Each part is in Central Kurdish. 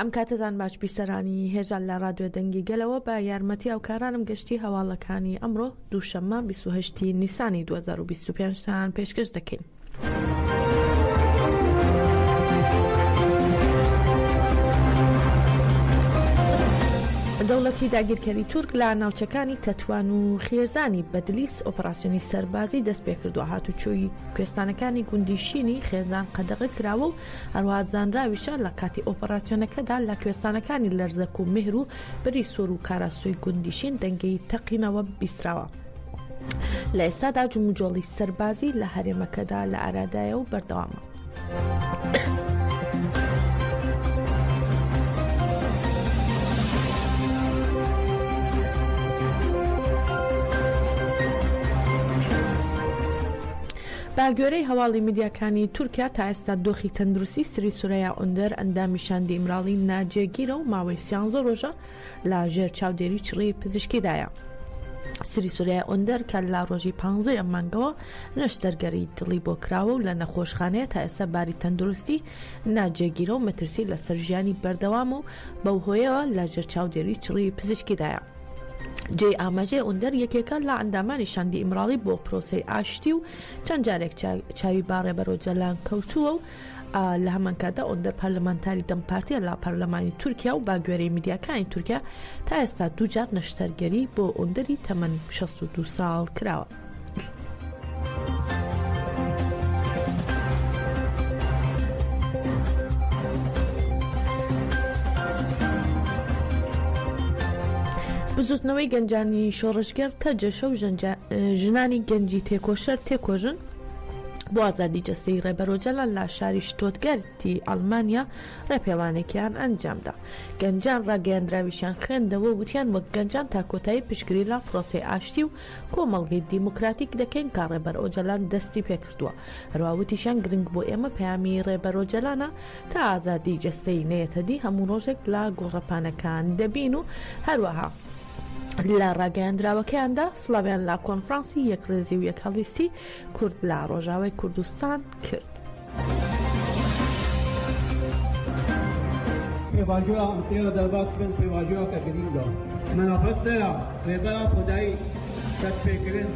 ئەم کاتەتان باش بیسەرانی هێژا لە ڕادیۆ دەنگی گەلەوە بە یارمەتی هاوکارانم گەشتی هەواڵەکانی ئەمڕۆ دووشەممە 28 نیسانی 2025 تان پێشکەش دەکەین. دەوڵەتی داگیرکەری تورک لە ناوچەکانی تەتوان و خێزانی بەدلیس ئۆپەراسیۆنی سەربازی دەستپێکردووە هاتوچۆی کوێستانەکانی گوندی شینی خێزان قەدەغە کراوە و هەروەها زانراویشە لە کاتی ئۆپەراسیۆنەکەدا لە کوێستانەکانی لەرزەک و مێهر و بری سۆر و کاراسوی گوندی شین دەنگی تەقینەوە بیستراوە. لە ئێستادا جموجۆڵی سەربازی لە هەرێمەکەدا لە ئارادایە و بەردەوامە. بە گوێرەی هەواڵی میدیاکانی تورکیا تا ئێستا دۆخی تەندروستی سری سورەیا ئۆندەر ئەندامی شاندی ئیمراڵی ناجێگیرە و ماوەی سیانزە ڕۆژە لە ژێر چاودێری چڕی پزیشکیدایە. سری سورەیا ئۆندەر کە لە ڕۆژی پانزەی ئەم مانگەوە نەشتەرگەری دڵی بۆ کراوە و لە نەخۆشخانەیە تا ئێستا باری تەندروستی ناجێگیرە و مەترسی لەسەر ژیانی بەردەوامە و بەو هۆیەوە لە ژێر چاودێری چڕی پزیشکیدایە. جێی ئاماژەیە ئۆندەر یەکێکە لە ئەندامانی شاندی ئیمراڵی بۆ پرۆسەی ئاشتی و چەند جارێک چاوی بە ڕێبەر ئۆجەلان کەوتووە و لە هەمان کاتدا ئۆندەر پەرلەمانتاری دەم پارتیە لە پەرلەمانی تورکیا و باگوێرەی میدیاکانی تورکیا تا ئێستا دووجار نەشتەرگەری بۆ ئۆندەری تەمەن 62 ساڵ کراوە. بزوتنەوەی گەنجانی شۆڕشگێڕ تەجەشە و ژنانی گەنجی تێکۆشەر تێکۆژن بۆ ئازادی جەستەیی ڕێبەر ئۆجالان لە شاری شتۆتگارتی ئەڵمانیا ڕێپێوانێکیان ئەنجامدا. گەنجان ڕاگەیەندراویشیان خوێندەوە و وتیان وەک گەنجان تا کۆتایی پشتگیری لە پرۆسەی ئاشتی و کۆمەڵگەی دیموکراتیک دەکەین کە ڕێبەر ئۆجالان دەستی پێکردووە. هەروەها وتیشیان گرنگ بۆ ئێمە پەیامی ڕێبەر ئۆجالانە تا ئازادی جەستەیی نەیەتە دی هەموو ڕۆژێک لە گۆڕەپانەکان دەبین و هەروەها لە ڕاگەیاندراوەکەیاندا سڵاویان لە کۆنفرانسی یەکڕێزی و یەکهەڵویستی کورد لە ڕۆژاوای کوردستان کرد. پێڤاژۆیا ئەم تێ دەرباز بکەن پێڤاژۆیەکە گرینگە. مەنافەستەیا ڕێبەر ئاپۆ دای دەستپێکردن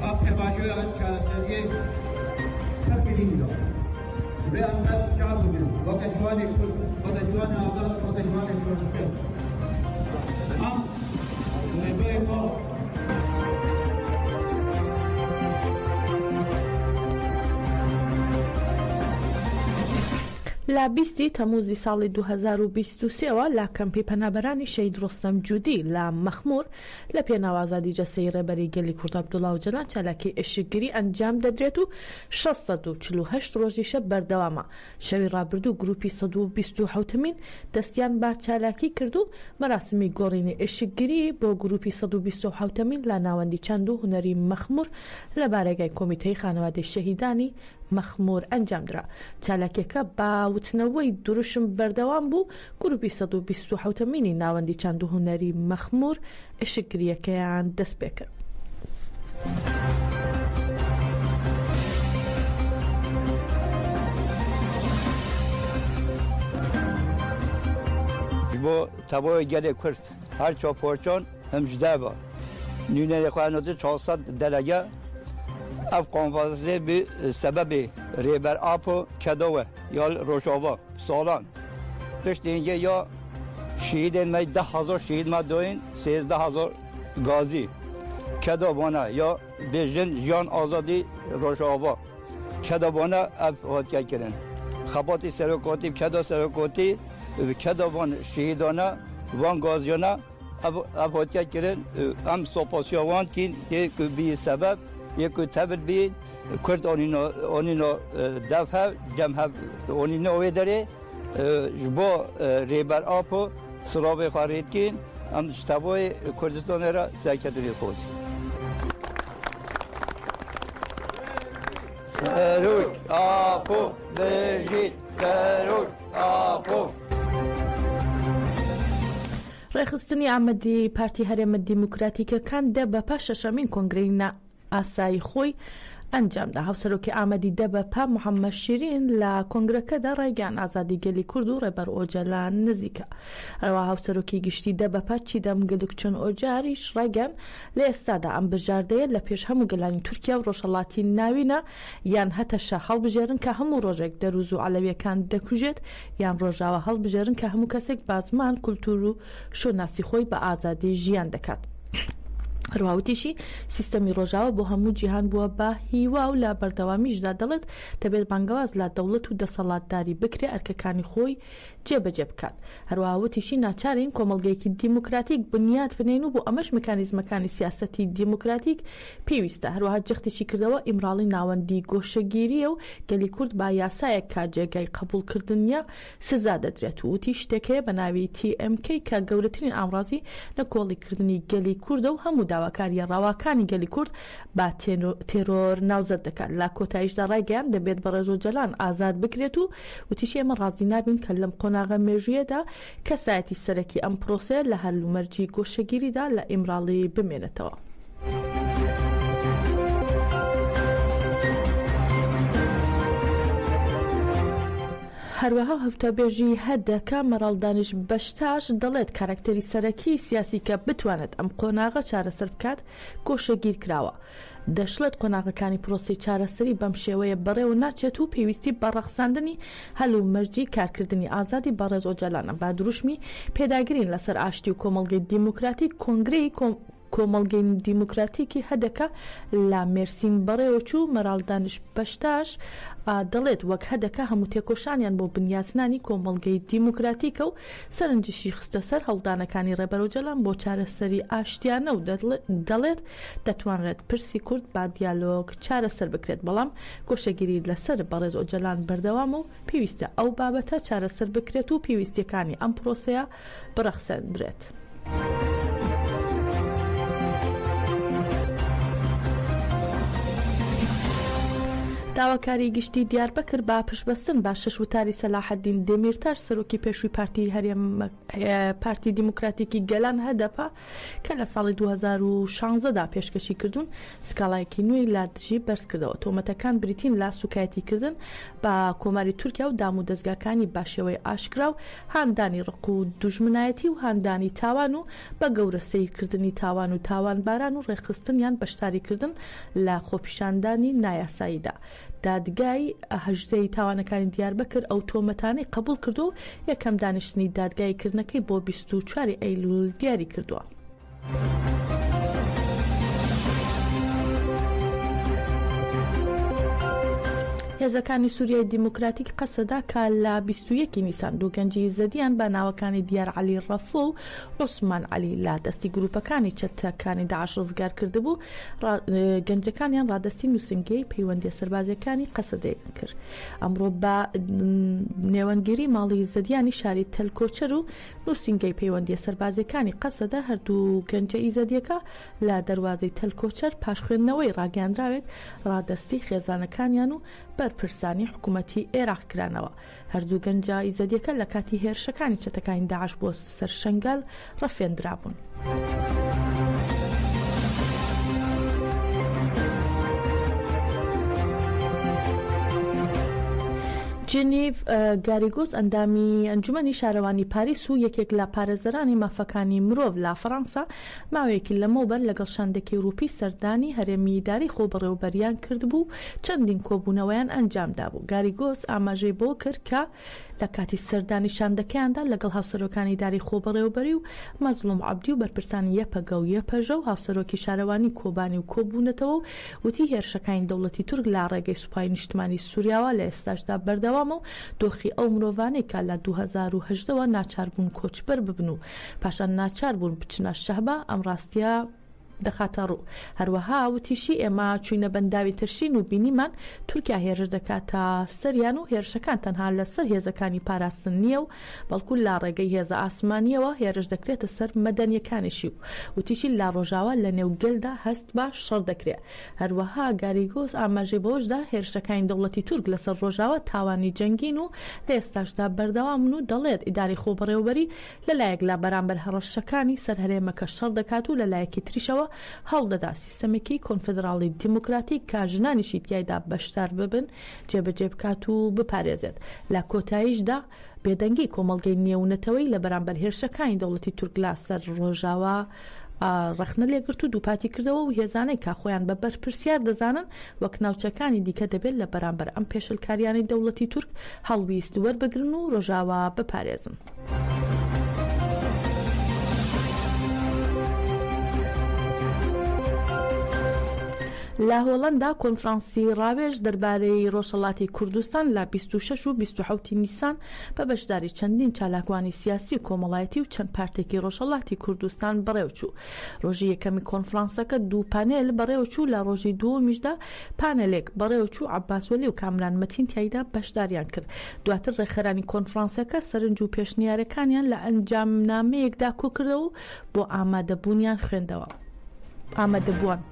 ئا پێڤاژۆیا چارەسەریێ پڕ گرینگە. دبێ ئەم بەر چاو بگرن وەکە جوانێ کورد، وەکە جوانێ ئازاد، وەکە جوانێ شۆرشگەر. ئەم ڕێبەرێ خۆ لە 20 ی تەمووزی ساڵی 2023 ەوە لە کەمپی پەنابەرانی شەهید ڕۆستەم جودی لە مەخموور لە پێناو ئازادی جەستەیی ڕێبەری گەلی کورد عەبدوڵا ئۆجەلان چالاکی ئێشکگری ئەنجام دەدرێت و 648 ڕۆژیشە بەردەوامە. شەوی ڕابردوو گروپی 127 مین دەستیان بە چالاکی کرد و مەراسمی گۆڕینی ئێشکگری بۆ گروپی 127 مین لە ناوەندی چاند و هونەری مەخمور لە بارەگای کۆمیتەی خانەوادەی شەهیدانی مەخمور ئەنجامدرا. چالاکیەکە بە وتنەوەی دروشم بەردەوام بوو، گروپی 127 مینی ناوەندی چاند و هونەری مەخمور ئێشکگریەکەیان دەستپێکرد. بۆ تەواوی گەلێ کورد هەر چۆ پۆرچۆن هەم جدابە نوێنەرێ خۆیان نۆتی 400 دەلەگە ئەف کۆنفرانسێ بی سەبەبێ رێبەر ئاپۆ کەدەوە یا ڕۆژاوا ساڵان پشت هینگێ یا شهیدên me 10,000 şehîd me doyîn 13,000 gazî keda wana ya bêjin jiyan azadî Rojava keda wana ev hatiye kirin. Xebatê serokatî keda serokatî keda van şehîdana van gaziyana ev ev hatiye kirin em sopasiya wan kîn yê ku bî sebeb yê ku tevir bî Kurd anîna anîna dev hev cem hev anîna wê derê ji bo Rêber Apo silavê xwe rê dikîn em ji tevayê Kurdistanê re serketinê dixwazin. Serok Apo bijît Serok Apo. ڕێکخستنی ئامەدی پارتی هەرێمە دیموکراتیکەکان دەبەپە شەشەمین کۆنگرەی نا ئاسایی خۆی. ئەنجامدا. هاوسەرۆکی ئامەدی دەبەپە محەممەد شیرین لە کۆنگرەکەدا ڕایگەیاند ئازادی گەلی کورد و ڕێبەر ئۆجەلان نزیکە. هەروەها هاوسەرۆکی گشتی دەبەپە چیدەم گلکچون ئۆجاریش ڕایگەیاند لە ئێستادا ئەم بژاردەیە لە پێش هەموو گەلانی تورکیا و ڕۆژهەڵاتی ناوینە یان هەتەشە هەڵبژێرن کە هەموو ڕۆژێک دەروز و عەلەویەکان دەکوژێت یان ڕۆژاوا هەڵبژێرن کە هەموو کەسێک بە زمان، کولتوور و شوناسی خۆی بە ئازادی ژیان دەکات. هەروەها وتیشی، سیستەمی ڕۆژاوا بۆ هەموو جیهان بووە بە هیوا و لە بەردەوامیشدا دەڵێت، دەبێت بانگەواز لە دەوڵەت و دەسەڵاتداری بکرێ ئەرکەکانی خۆی جێبەجێ بکات. هەروەها وتیشی، ناچارین کۆمەڵگەیەکی دیموکراتیک بنیات بنێین و بۆ ئەمەش مکانیزمەکانی سیاسەتی دیموکراتیک پێویستە. هەروەها جەختیشی کردەوە، ئیمراڵی ناوەندی گۆشەگیرییە و گەلی کورد بە یاسایەک کە جێگای قبوڵکردن نییە سزا دەدرێت و وتی، شتێک هەیە بە ناوی TMK کە گەورەترین ئامڕازی نکۆڵیکردنی گەلی کوردە و هەموو داواکارییە ڕەواکانی گەلی کورد بە تێرۆر ناوزەد دەکات. لە کۆتاییشدا ڕایگەیاند، دەبێت بەڕێز ئۆجەلان ئازاد بکرێت و وتیشی، ئێمە ڕازی نابین کە لەم قۆناغە مێژوویەدا کەسایەتی سەرەکی ئەم پرۆسەیە لە هەلومەرجی گۆشەگیریدا لە ئیمراڵی بمێنێتەوە. هەروەها هەوتەبێژی هەدەکە مەراڵ دانش بەشتاش دەڵێت کارەکتەری سەرەکی سیاسی کە بتوانێت ئەم قۆناغە چارەسەر بکات گۆشەگیر کراوە. دەشڵێت قۆناغەکانی پرۆسەی چارەسەری بەم شێوەیە بەڕێوە ناچێت و پێویستی بە ڕەخساندنی هەل و مەرجی کارکردنی ئازادی بەڕێز ئۆجالانە بە دروشمی پێداگرین لەسەر ئاشتی و کۆمەڵگەی دیموکراتیک کۆنگرەی کۆمەڵگەی دیموکراتیکی هەدەکە لە مێرسین بەڕێوەچوو، مەراڵ دانش بەشتاش دەڵێت، وەک هەدەکە هەموو تێکۆشانیان بۆ بنیاتنانی کۆمەڵگەی دیموکراتیکە و سەرنجیشی خستە سەر هەوڵدانەکانی ڕێبەر ئۆجەلان بۆ چارەسەری ئاشتیانە و دەڵێت، دەتوانرێت پرسی کورد بە دیالۆگ چارەسەر بکرێت، بەڵام گۆشەگیری لەسەر بەڕێز ئۆجەلان بەردەوامە و پێویستە ئەو بابەتە چارەسەر بکرێت و پێویستییەکانی ئەم پرۆسەیە بڕەخسێندرێت. داواکاری گشتی دیاربەکر بە پشتبەستن بە شەش وتاری سەلاحەدین دێمیرتاش سەرۆکی پێشووی پارتی هەرێم پارتی دیموکراتیکی گەلان هەدەپە کە لە ساڵی 2016 دا پێشکەشی کردوون سکاڵایەکی نوێی لە دژی بەرزکردەوە تۆمەتەکان بریتین لە سوکایەتیکردن بە کۆماری تورکیا و دام و دەزگاکانی بە شێوەی ئاشکرا و هاندانی ڕق و دوژمنایەتی و هاندانی تاوان و بە گەورە سەیرکردنی تاوان و تاوانباران و ڕێکخستن یان بەشداریکردن لە خۆپیشاندانی نایاساییدا. دادگای 18 ی تاوانەکانی دیاربەکر ئەو تۆمەتانەی قبوڵ کردووە و یەکەم دانیشتنی دادگاییکردنەکەی بۆ 24 ی ئەیلول دیاریکردووە. هێزەکانی سوریای دیموکراتیک قەسەدە کە لە 21 نیسان دوو گەنجی ئیزەدییان بە ناوەکانی دیار عەلی ڕەفۆ و عوسمان عەلی لە دەستی گروپەکانی چەتەکانی داعش ڕزگار کردبوو، گەنجەکانیان ڕادەستی نووسنگەی پەیوەندیە سەربازیەکانی قەسەدەیان کرد. ئەمڕۆ بە نێوەندگیری ماڵی ئیزەدیانی شاری تەل کۆچەر و نووسینگەی پەیوەندییە سەربازییەکانی قەسەدە هەردوو گەنجە ئیزەدییەکە لە دەروازەی تەل کۆچەر پاش خوێندنەوەی ڕاگەیاندراوێک ڕادەستی خێزانەکانیان و بەرپرسانی حکومەتی ئێراق کرانەوە. هەردوو گەنجە ئیزەدییەکە لە کاتی هێرشەکانی چەتەکانی داعش بۆ سەر شەنگال ڕفێندرابوون. جنیڤ گاریگۆس ئەندامی ئەنجومەنی شارەوانی پاریس و یەکێک لە پارێزەرانی مافەکانی مرۆڤ لە فەڕەنسا ماوەیەکی لەمەوبەر لەگەڵ شاندێکی ئەوروپی سەردانی هەرێمی ئیدارەی خۆبەڕێوەبەریان کردبوو و چەندین کۆبوونەوەیان ئەنجامدابوو. گاریگۆس ئاماژەی بەوە کرد کە لە کاتی سەردانی شاندەکەیاندا لەگەڵ هاوسەرۆکانی ئیدارەی خۆبەڕێوەبەری و مەزڵوم عەبدی و بەرپرسانی یەپەگە و یەپەژە و هاوسەرۆکی شارەوانی کۆبانی و کۆبوونەتەوە و وتی هێرشەکانی دەوڵەتی تورک لە ڕێگەی سوپای نیشتمانی سوریاوە لە ئێستاشدا بەردەوامە و دۆخی ئەو مرۆڤانەی کە لە 2018 وە ناچاربوون کۆچبەر ببن و پاشان ناچاربوون بچنە شەهبا ئەم ڕاستیە دەخاتەڕوو. هەروەها وتیشی، ئێمە چووینە بەنداوی تشرین و بینیمان تورکیا هێرش دەکاتە سەریان و هێرشەکان تەنها لەسەر هێزەکانی پاراستن نییە و بەڵکو لە ڕێگەی هێزە ئاسمانییەوە هێرش دەکرێتە سەر مەدەنییەکانیشی و وتیشی لە ڕۆژاوا لەنێو گەلدا هەست بە شەڕ دەکرێ. هەروەها گاریگۆس ئاماژەی بەوەشدا، هێرشەکانی دەوڵەتی تورک لەسەر ڕۆژاوا تاوانی جەنگین و لە ئێستاشدا بەردەوامن و دەڵێت ئیدارەی خۆبەڕێوەبەری لە لایەک لە بەرامبەر هەڕەشەکانی سەر هەرێمەکە شەڕ دەکات و لە لایەکی تریشەوە. هەوڵدەدا سیستەمێکی کۆنفیدراڵی دیموکراتیک کە ژنانیشی تیایدا بەشدار ببن جێبەجێ بکات و بپارێزێت. لە کۆتاییشدا بێدەنگی کۆمەڵگەی نێونەتەوەیی لە بەرامبەر هێرشەکانی دەوڵەتی تورک لە سەر ڕۆژاوا ڕەخنە لێگرت و دووپاتی کردەوە و هێزانەی کە خۆیان بە بەرپرسیار دەزانن وەک ناوچەکانی دیکە دەبێت لە بەرامبەر ئەم پێشلکاریانەی دەوڵەتی تورک هەڵویست وەربگرن و ڕۆژاوا بپارێزن. لە هۆڵەندا کۆنفرانسی ڕاوێژ دەربارەی ڕۆژهەڵاتی کوردستان لە 26 و 27 نیسان بە بەشداری چەندین چالاکوانی سیاسی و کۆمەڵایەتی و چەند پارتێکی ڕۆژهەڵاتی کوردستان بەڕێوەچوو. ڕۆژی یەکەمی کۆنفرانسەکە دوو پانێل بەڕێوەچوو، لە ڕۆژی دووەمیشدا پانێلێک بەڕێوەچوو عەباس وەلی و کامران مەتین تیایدا بەشداریان کرد. دواتر ڕێکخەرانی کۆنفرانسەکە سەرنج و پێشنیارەکانیان لە ئەنجامنامەیەکدا کۆکردەوە و بۆ ئامادەبوونیان خوێندەوە. ئامادەبووان.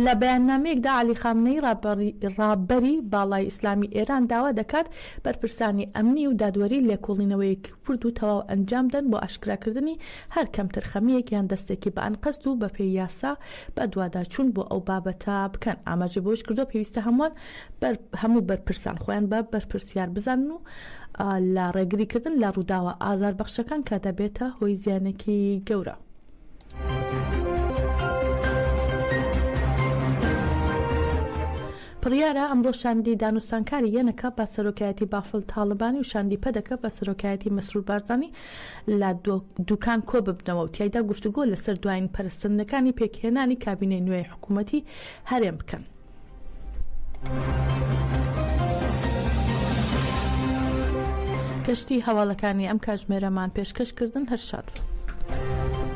لە بەیاننامەیەکدا عەلی خامنەیی ڕابەری باڵای ئیسلامی ئێران داوا دەکات بەرپرسانی ئەمنی و دادوەری لێکۆڵینەوەیەکی ورد و تەواو ئەنجام دەن بۆ ئاشکراکردنی هەر کەمترخەمییەک یان دەستێکی بە ئەنقەست و بەپێی یاسا بەدواداچوون بۆ ئەو بابەتە بکەن. ئاماژەی بەوەشکردووە، پێویستە هەمووان هەموو بەرپرسان خۆیان بە بەرپرسیار بزانن و لە ڕێگریکردن لە ڕووداوە ئازاربەخشەکان کە دەبێتە هۆی زیانێکی گەورە. بڕیارە ئەمڕۆ شاندی دانوستانکاری یەنەکە بە سەرۆکایەتی بافڵ تاڵەبانی و شاندی پەدەکە بە سەرۆکایەتی مەسرور بارزانی لە دوکان کۆببنەوە و تیایدا گفتوگۆ لەسەر دوایین پەرەسەندنەکانی پێکهێنانی کابینەی نوێی حکوومەتی هەرێم بکەن. کەشتی هەواڵەکانی ئەم کاتژمێرەمان پێشکەش کردن هەر شاد بن.